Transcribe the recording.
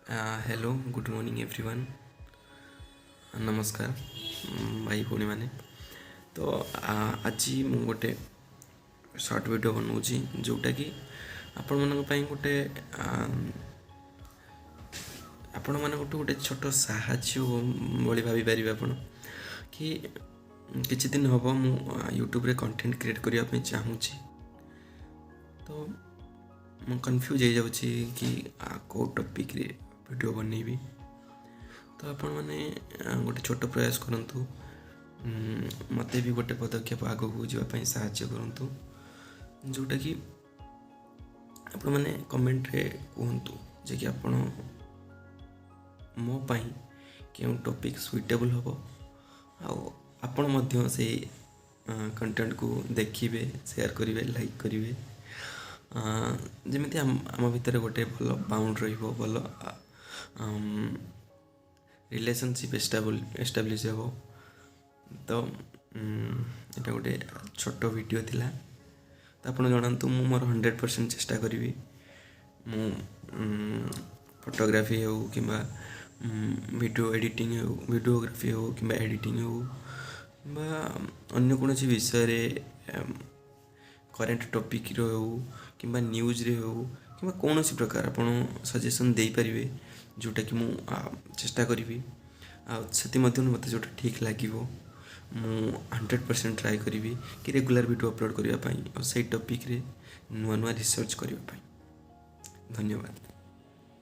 Hello, good morning everyone. ନମସ୍କାର ଭାଇ ଭଉଣୀମାନେ। ତ ଆଜି ମୁଁ ଗୋଟେ ସର୍ଟ ଭିଡ଼ିଓ ବନାଉଛି, ଯେଉଁଟାକି ଆପଣମାନଙ୍କ ପାଇଁ ଗୋଟେ ଆପଣମାନଙ୍କଠୁ ଗୋଟେ ଛୋଟ ସାହାଯ୍ୟ ଭଳି ଭାବିପାରିବେ ଆପଣ କି କିଛି ଦିନ ହେବ ମୁଁ ୟୁଟ୍ୟୁବରେ କଣ୍ଟେଣ୍ଟ କ୍ରିଏଟ୍ କରିବା ପାଇଁ ଚାହୁଁଛି। ତ ମୁଁ କନଫ୍ୟୁଜ୍ ହେଇଯାଉଛି କି କେଉଁ ଟପିକ୍ରେ ଭିଡ଼ିଓ ବନେଇବି। ତ ଆପଣମାନେ ଗୋଟେ ଛୋଟ ପ୍ରୟାସ କରନ୍ତୁ, ମୋତେ ବି ଗୋଟେ ପଦକ୍ଷେପ ଆଗକୁ ଯିବା ପାଇଁ ସାହାଯ୍ୟ କରନ୍ତୁ, ଯେଉଁଟାକି ଆପଣମାନେ କମେଣ୍ଟରେ କୁହନ୍ତୁ ଯେ କି ଆପଣ ମୋ ପାଇଁ କେଉଁ ଟପିକ୍ ସୁଇଟେବୁଲ୍ ହେବ ଆଉ ଆପଣ ମଧ୍ୟ ସେଇ କଣ୍ଟେଣ୍ଟକୁ ଦେଖିବେ, ସେୟାର କରିବେ, ଲାଇକ୍ କରିବେ, ଯେମିତି ଆମ ଭିତରେ ଗୋଟେ ଭଲ ବାଉଣ୍ଡ ରହିବ, ଭଲ ରିଲେସନସିପ୍ ଏଷ୍ଟାବ୍ଲିଶ୍ ହେବ। ତ ଏଇଟା ଗୋଟେ ଛୋଟ ଭିଡ଼ିଓ ଥିଲା। ତ ଆପଣ ଜଣାନ୍ତୁ, ମୁଁ ମୋର 100% ଚେଷ୍ଟା କରିବି। ମୁଁ ଫଟୋଗ୍ରାଫି ହେଉ କିମ୍ବା ଭିଡ଼ିଓ ଏଡ଼ିଟିଂ ହେଉ, ଭିଡ଼ିଓଗ୍ରାଫି ହେଉ କିମ୍ବା ଏଡ଼ିଟିଂ ହେଉ କିମ୍ବା ଅନ୍ୟ କୌଣସି ବିଷୟରେ, କରେଣ୍ଟ ଟପିକ୍ର ହେଉ କିମ୍ବା ନ୍ୟୁଜ୍ରେ ହେଉ କିମ୍ବା କୌଣସି ପ୍ରକାର ଆପଣ ସଜେସନ୍ ଦେଇପାରିବେ, ଯେଉଁଟାକି ମୁଁ ଚେଷ୍ଟା କରିବି। ଆଉ ସେଥିମଧ୍ୟରୁ ମୋତେ ଯେଉଁଟା ଠିକ୍ ଲାଗିବ, ମୁଁ 100% ଟ୍ରାଏ କରିବି କି ରେଗୁଲାର ଭିଡ଼ିଓ ଅପଲୋଡ଼ କରିବା ପାଇଁ ଆଉ ସେଇ ଟପିକ୍ରେ ନୂଆ ନୂଆ ରିସର୍ଚ୍ଚ କରିବା ପାଇଁ। ଧନ୍ୟବାଦ।